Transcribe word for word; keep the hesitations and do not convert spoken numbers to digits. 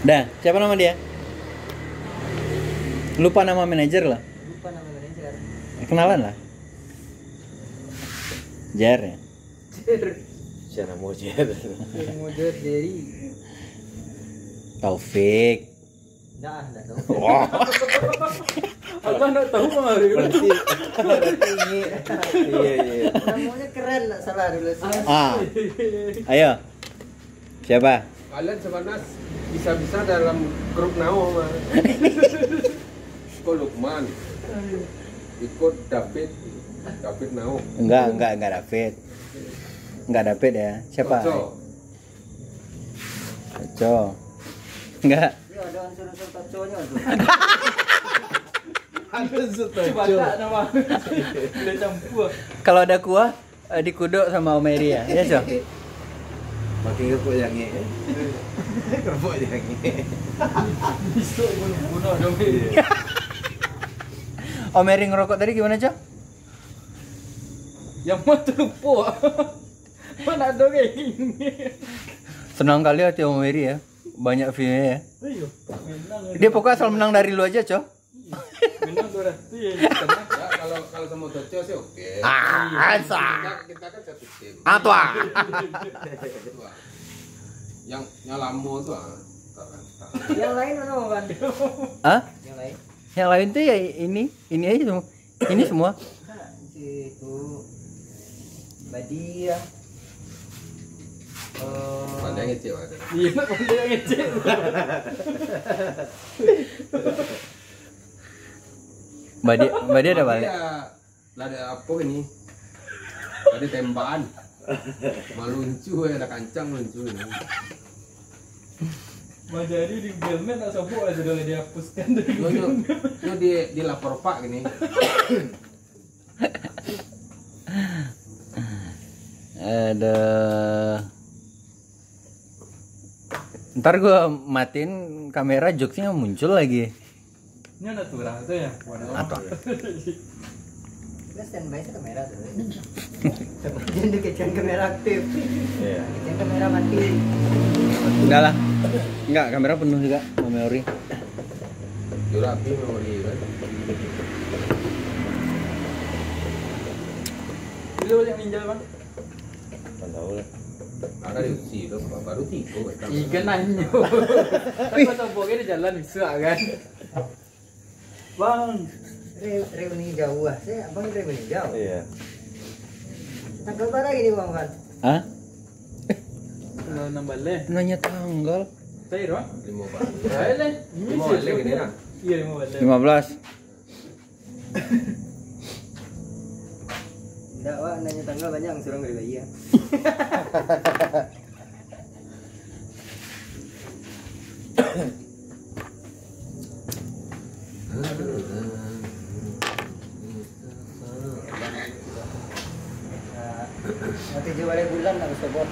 Dah, siapa nama dia? Lupa nama manajer lah. Lupa nama manajer. Kenalan lah. Jer ya. Jer. Siapa nama Jer? Jer, Jer, Jerry. Taufik. Nah, nggak tahu. Wah. Abang nggak tahu, Bang Arif. Berarti, berarti ini. Iya, iya. Namanya keren, nggak salah dulu sih. Ah. Ayo. Siapa? Kalian sebenarnya bisa-bisa dalam grup Nao mah. Iko Lukman. Iko David. David Nao. Enggak, enggak, enggak David. Enggak David ya. Siapa? Oco. Oco. Enggak. Iya, ada unsur-unsur Toconyo tu. Ada unsur Toco. Cuba tak nama. Udah campur. Kalau ada kuah, eh, dikuduk sama Om Eri ya. Ya, Cok? Pakai kerupuk jangek, eh. Kerupuk jangek. Besok bunuh-bunuh dong. Iya. Om Eri ngerokok tadi gimana, Cok? Yang mah terlupa. Mana ada kayak gini? Senang kali hati Om Eri ya. Banyak view-nya ya. Iya, menang. Dia pokoknya asal menang dari lu aja, Cok. Menang dua ratus ya, di tengah. Ya, kalau, kalau sama Toco sih oke. Ah, asa. Kita, kita kan satu tim. Ah, tuh, ah. Yang, yang lama tuh, ah. Yang lain mana, Bang? Hah? Yang lain? Yang lain tuh ya ini, ini aja semua. Ini semua. Nah, si itu. Badia. Eh, pandai ngecek, Bang. Iya, pandai ngecek. Badia, Badia ada balik. Lah ada apa ini? Ada tembakan. Maluncu ya, ada kancang maluncu ini. Manjadi di Google Map nak sobok lah sudah dihapuskan dari Google Map. Yo, yo, di, di lapor Pak gini. Aduh. Ntar gua matiin kamera, jokesnya muncul lagi. Ini ada turah tu ya, warna apa? Kita standby sa kamera tu. Jangan dikecekan kamera aktif. Iya. Kecekan kamera mati. Enggak lah. Enggak, kamera penuh juga memori. Yo rapi memori kan. Dulu yang ninja, Bang. Nggak tahu lah. Ada di usi tu, baru tiga. Ikan nanyo. Tapi pas sobok kan di jalan bisa kan. Bang. Re-, reuni jauh lah. Saya, abang reuni jauh. Iya. Tanggal berapa ini, Bang Wan? Hah? Tanggal enam belas. Nanya tanggal. Saya doang. Lima belas. Saya lah. Lima belas gini lah. Iya, lima belas. Lima belas. Ndak, Wak, nanya tanggal banyak, surang dari bayi ya. Mati jual bulan nak bersobok.